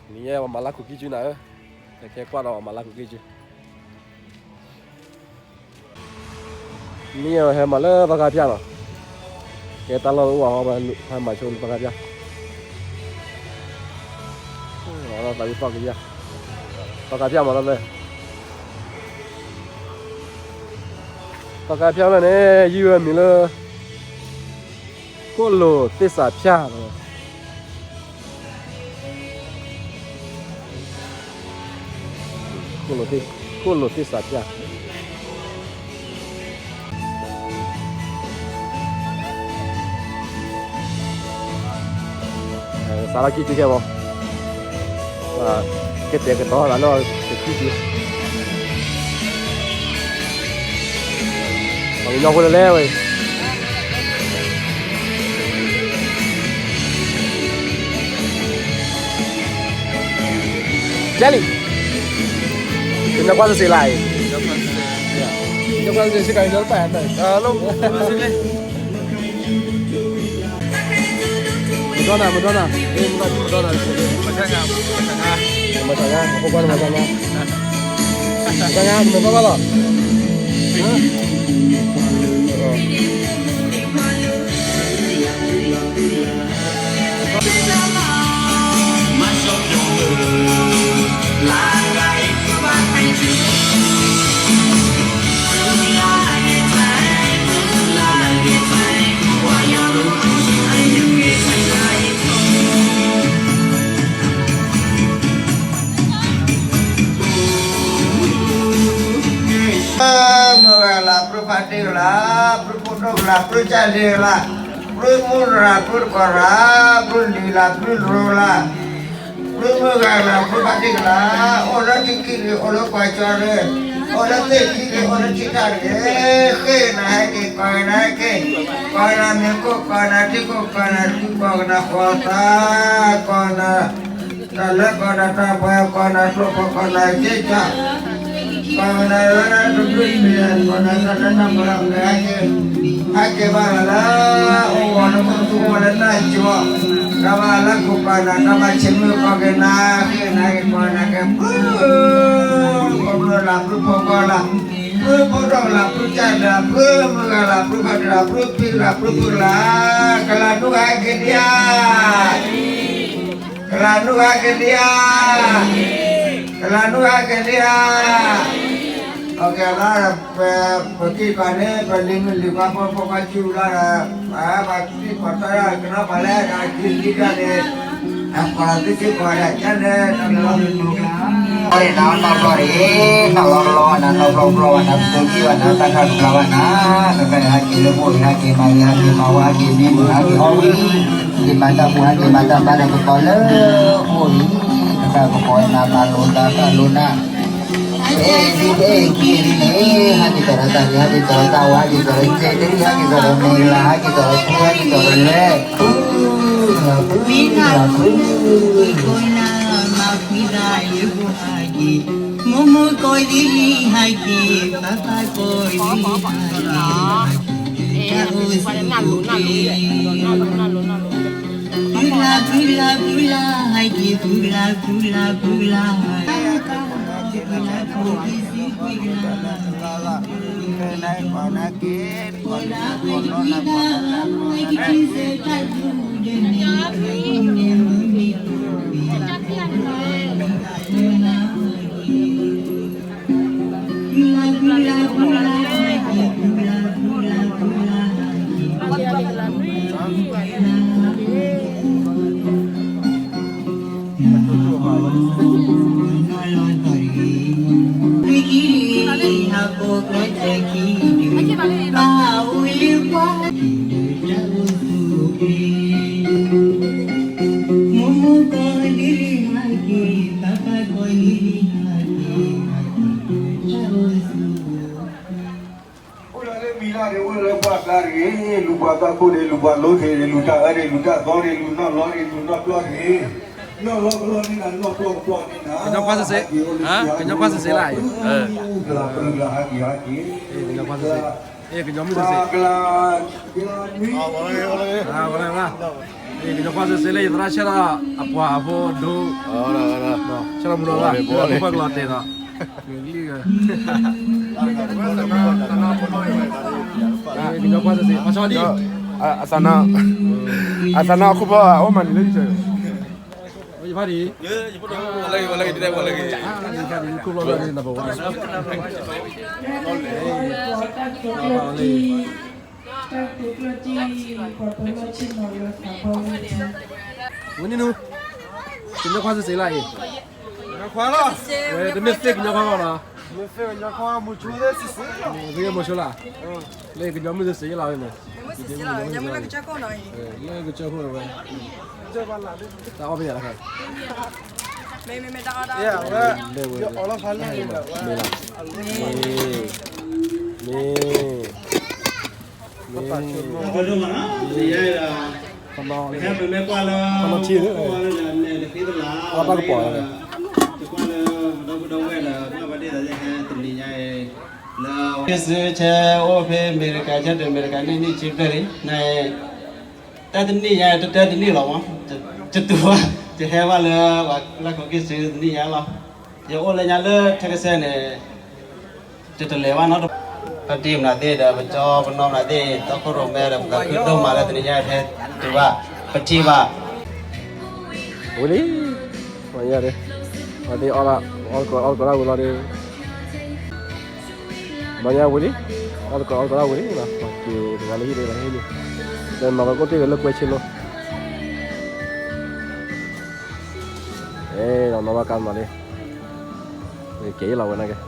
နံၤညါပှၤမၤလၢခိၣ်ကံၢ်စုနၤဧၢ, ဟဲကွၢ်ဒီးပှၤမၤလၢခိၣ်ကံၢ်စု, နံၤညါဟဲမၤလၢသီခါဖၠၣ်နီၤ, ကဲတၢ်လီၢ်အိၣ်ဝဲဟီ ဟဲမၤဆိလၢသီခါဖၠၣ်, သီခါဖၠၣ်မၤလီၤ, သီခါဖၠၣ်န့ၣ် ယုၢ်ဝဲမံၤလၢ ခိၣ်လိာ်သ့ၣ်စးဖၠၣ်, ခိၣ်လိာ်သ့ၣ်စးဖၠၣ်, စးထီၣ်ခံစုခဲမး, ကတဲာ်ကတီၤသးလၢတခံစု, ပှၤကညီဖိလၢလဲၤဝဲ Jelly, ကညီကွၢ်စ့ၢ်လၢအံၤ, ကညီကွၢ်စ့ၢ်ကီး ကညီတပၣ်, မဒိနၤ မဒိနၤ, မဒိနၤ, မဒိနၤ, မဒိနၤ, မဒိနၤ, မဒိနၤ, မုၢ်ဂၤလၢ် ပြူဖးတ့ၢ်ကလၢ်, ပြူဖိဒိၣ်ကလၢ်, ပြူကၢ်လံၤကလၢ်, ပြူမုၢ်ရၢ် ပြူတကီၢ်ရၢ်, ပြူလံၤလၢ် ပြူတရိၤလၢ်, ပြူမုၢ်ဂၤလၢ် ပြူဖးတ့ၢ်ကလၢ်, အိၣ်လၢထံခံဂ့ၤ အိၣ်လၢကွၢ်ကၠီဂ့ၤ, အိၣ်လၢသ့ၣ်ခံဂ့ၤ အိၣ်လၢထံတၢ်ဂ့ၤ, ဃ့နၤဟဲက့ၤ ကီၢ်နၤဟဲက့ၤ, ကီၢ်နၤမ့ၢ်ခိၣ် ကီၢ်နၤထံခိၣ် ကီၢ်နၤထံ ကီၢ်နၤဃီသး, ကီၢ်နၤ တၢ်လၢကီၢ်နၤတၢ်ပှဲၤ ကီၢ်နၤကျိဖး ကီၢ်နၤက့ကၢ်, ကီၢ်နၤလၢတဘျုးမံၤ ကီၢ်နၤတၢ်လၢတၢ်ပှဲၤ ဟဲက့ၤ, ဟဲက့ၤဘၣ်လၢ အိၣ်ဝီၤလၢခိၣ်သူဝီၤလၢနၢ်ကၠီ, တၢ်ဘၣ်လၢခိၣ်ကီၢ်နၤ တၢ်ဘၣ်ဆ့ၣ်မုၢ်ကီၢ်က့ၤနၤ ဃ့နၤက့ၤ ကီၢ်နၤက့ၤ ပြူ ကီၢ်ဘျိလၢ် ပြူဖီကီၢ်လၢ်, ပြူဖိဒိၣ်ကလၢ် ပြူကၢ်လၢ် ပြူမုၢ်ဂၤလၢ် ပြူဖးတ့ၢ်လၢ် ပြူဖံကလၢ် ပြူဖုကလၢ်, ကလၢ်နူဟဲက့ၤဒံးဧါ, ကလၢ်နူဟဲက့ၤဒံးဧါ, ကလၢ်နူဟဲက့ၤဒံးဧါ, အကဲလၢ ပ ပကံၢ်ပၤန့ၣ် ပလံၤမုၢ်လံၤပှၤဖိဖိခွါဆူလၢ ပှၤသံကွၢ်တၢ်ကနီၤပှၤလၢကကံၢ်ဒံးန့ၣ် အကွၢ်သ့ၣ်သ့ၣ်ကွၢ်ဒၣ်ကဲန့ၣ် တၢ်လီၤလီၤ နီၢ်ဘျီၣ်အံၤ နီၢ်လီၤလီၤဝဲနၤ နီၢ်ဘျီၣ်ဘျီၣ်ဝဲနၤ ပသိးကံၢ်ဝဲနၤ တၢ်ခၣ်ကပျၢ်ဝဲနၤ ကကဲန့ၣ် ဟဲက့ၤလၢပအိၣ်အံၤ ဟဲက့ၤမၤဂ့ၤ ဟဲက့ၤမၤဝဲ ဟဲက့ၤမံမုာ် ဟဲက့ၤဟီၣ်ဝံၤ က့ၤမၤတၢ်ပူၤ ဟဲက့ၤမၤတၢ်ဘါဒီးကပီၤလၢပအိၣ်အံၤ ကကဲကပီၤနၤ မၤလိသး ဃၣ်လိနၤ အဲၣ်ဒ်အဲၣ်က့ၤန့ၣ် ဟဲက့ၤကီၤဒီးတၢ်ဂ့ၤ ဟဲက့ၤကီၤဒီးတၢ်ဝါ ဟဲက့ၤကီၤဒီးကဲတရံး ဟဲက့ၤကီၤဒီးမ့ၢ်ဂလၤ ဟဲက့ၤကီၤဒီးထူ ဟဲက့ၤကီၤဒီးလဲၤ ပူၤ ပူၤ ပူၤ မိၢ်မိၢ်ကီၢ်လံၤလံၤဟဲက့ၤ ပၢ်ပၢ်ကီၢ်လံၤလံၤဟဲက့ၤ ဟဲက့ၤ တၢ်အိၣ်ဆူၣ်အိၣ်ချ့ ဖုလၢ်ဖုလၢ်ဖုလၢ်ဟဲက့ၤ ဖုလၢ်ဖုလၢ်ဖုလၢ်ဟဲက့ၤ ဖုလၢ်ဖုလၢ်ဖုလၢ် အိၣ်လၢမံၤလၢ်န့ၣ် အိၣ်လၢပှၢ်ကျါတဂ့ၤ, လူၤပှၤသးခိၣ်န့ၣ် လူၤပှၤလိတဂ့ၤ, လူၤတၢ်အၢတဂ့ၤ, လူၤတၢ်သီတဂ့ၤ, လူၤနီၢ်လီတဂ့ၤ, လူၤနီၢ်ပျီတဂ့ၤ, နီၢ်လီကလီန့ၣ် နီၢ်ပျီကပျီန့ၣ်, ကညီကွၢ်စ့ၢ်, ကညီကွၢ်စ့ၢ်လၢအံၤ, ကညီကွၢ်စ့ၢ် အဲ ကညီမုၢ်စ့ၢ်စ့ၢ်, ကညီကွၢ်စ့ၢ်စ့ၢ်လၢယသရၣ်ဆဲဒီးအပှၤအဖိဒိ, ဆဲဒီးမူဒီးဘၣ်, ပှၤကလီၤတဲာ်ဒီး, ကညီကွၢ်စ့ၢ်စ့ၢ်, ပှၤဆီဒံၣ်, အသးနါအခိၣ်ဖီအိၣ်မးန့ၣ်လၢယဆၢ, ယဖးဒံး, ယဖးဒံး, ခိၣ်ဖီလၢနဘဝါ, ဝဲန့ၣ်နုၤ, ကညီကွၢ်စ့ၢ်စ့ၢ်လၢအံၤ, ဝဲတမ့ၢ်သ့ၣ်ကညီကွၢ်လီၤ, မ့ၢ်သ့ၣ်ကညီကွၢ်, မ့ၢ်ဆိလၢ, လၢကညီမုၢ်စ့ၢ်စ့ၢ်လီၤန့ၣ်, လၢကစၢၢ်ခိၣ်ဝဲ, တၢ်အီၣ်ဖဲညါလီၤ, မ့ၢ်, မ့ၢ်, မ့ၢ်, မ့ၢ်, ခီနီၣ်ထံၣ်, အီၣ်တၢ်ကပီၤ, တကွၢ်လၢဒီပုၢ်ဒီဝဲၢ်ဒီး ဘၣ်ဘၣ်ဒ့ၣ်သးသ့ၣ်ဟဲတနံၤညါအံၤ, လၢ, က့ၤစုဆဲအိၣ်ဖဲအမဲရကၤ ဆဲတမဲရကၤန့ၣ် နံၣ်ဆံဘျဲၣ်လံ, န, တၢ်တနံၣ်ညါ တတၢတနံၣ်လီၤမး, တတူၢ်ဘၣ်, ယဟဲဘၣ်လၢပှၤလၢခိၣ်က့ၤစုတနံၣ်ညါလီၤ, ယအိၣ်လၢညါလၢထဲကစၢၢ်န့ၣ် တတလဲၤဘၣ်နီတဘျီ, ပတံၢ်မနုၤသ့ၣ်ဒီး ပကၠီပနီၢ်မနုၤသ့ၣ် တီခိၣ်ရိၣ်မဲဒီး ပသးခုဒိၣ်မးလၢတနံၤညါထဲတုၤဘၣ်, ပထံၣ်ဘၣ်, ဝံၤလံ, ပှၤညါ, ပှၤသ့ၣ်အီၣ်, အီၣ်တကိးအီၣ်တကိးတၢ်ဝံၤလီၤဒီး, ပှၤညါဝံၤလံ, အီၣ်တကိးအီၣ်တကိးတၢ်ဝံၤလံ, ပှၤက့ၤတဂၤလၢဟံၣ်တဂၤလၢဟံၣ်လံ, ဒီးနီၢ်ကီၢ်ကိၣ်တ့ၢ်ဒီးလၢကွဲးဆ့လိ, အဲ, နီၢ်ဘၣ်ကါမနုၤလံ, ကဲအံၤလီၤဝဲနာ်က့,